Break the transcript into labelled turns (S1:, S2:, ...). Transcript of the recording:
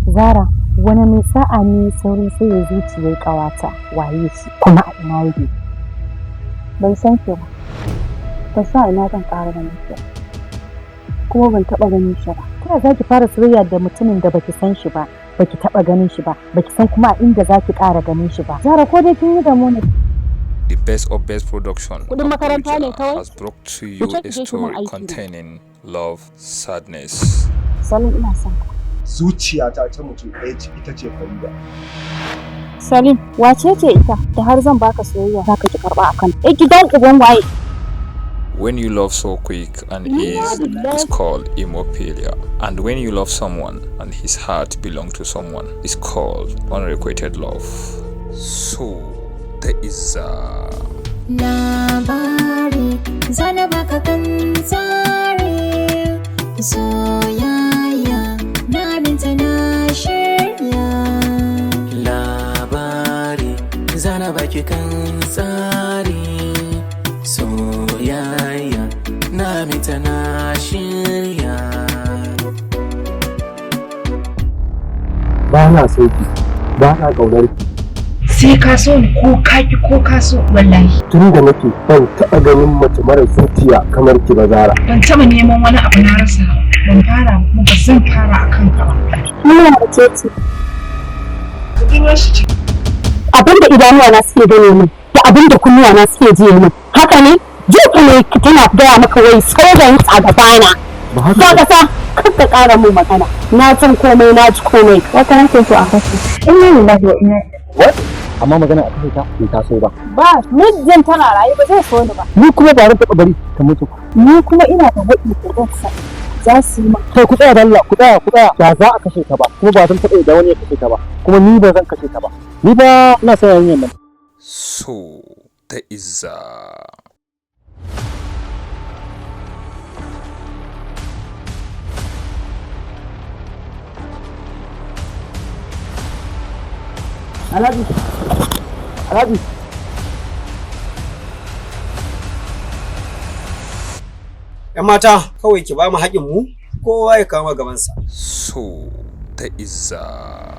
S1: Zara, wani mai sa'a ne saurin saye zuciyar ƙawata, waye shi kuma a ina yake?
S2: Ban san ki ba. Ban san a ina zan ƙara ganin ki ba. Kuma ban taɓa ganin shi ba.
S1: Ta za ki fara soyayya da mutumin da baki san shi ba, baki taɓa ganin shi ba, baki san kuma a inda za ki ƙara ganin shi ba? Zara, ko dai kin yi gamo ne?
S3: The Best of Best Production
S2: Kudin makaranta ne
S3: Abuja
S2: kawai?
S3: has brought to you
S2: Wuce
S3: a
S2: ki je ki mun
S3: story
S2: aiki na.
S3: containing love, sadness.
S2: Salim, ina son ka.
S4: Zuciyata ta mutum ɗaya ce, ita ce Farida.
S2: Salim, wace ce ita da har zan baka soyayya za ka ki karɓa akan? Eh, gidan uban waye?
S3: When you love so quick and easy, it's called hemophilia. And when you love someone and his heart belongs to someone, it's called unrequited love. So, there is a
S5: Labari zana baka kan tsari, soyayya na binta na shirya.
S6: Labari zana baki kan tsari, soyayya na mita na shirya.
S4: Ba na so ki, ba na ƙaunar ki.
S7: Sai ka so ni, ko ka ki ko ka so, wallahi.
S4: Tun da nake ban taɓa ganin mace mara zuciya kamar ki ba, Zara.
S7: Ban taba neman wani abu na rasa ba, ban fara ba kuma ba zan fara a kanka ba.
S2: Ni wace ce?
S7: Budurwar shi ce.
S1: Abin da idanuwa na suke gane min da abin da kunnuwa na suke ji min haka ne? Jiya ne tana gaya maka wai saurayin a gabana.
S4: Ba haka.
S1: Ka kasa kar ka ƙara min magana. Na san komai, na ji komai.
S2: Wata nake so a kashe. Inna lillahi wa inna
S4: What? Amma magana a kashe ta bai taso ba.
S2: Ba, muddin tana raye ba zai so ni ba.
S4: Ni kuma ba zan taɓa bari ta mutu ba.
S2: Ni kuma ina da waɗanda zan sa za su yi ma.
S4: Kai, ku tsaya da Allah, ku tsaya, ku tsaya. Ba za a kashe ta ba, kuma ba zan taɓa yarda wani ya kashe ta ba, kuma ni ba zan kashe ta ba. Ni ba ina son yarinyar nan.
S3: So, there is a
S4: Alhaji, Alhaji.
S8: ‘Yan mata, kawai ki ba mu haƙin mu, kowa ya kama gabansa.
S3: So, there is a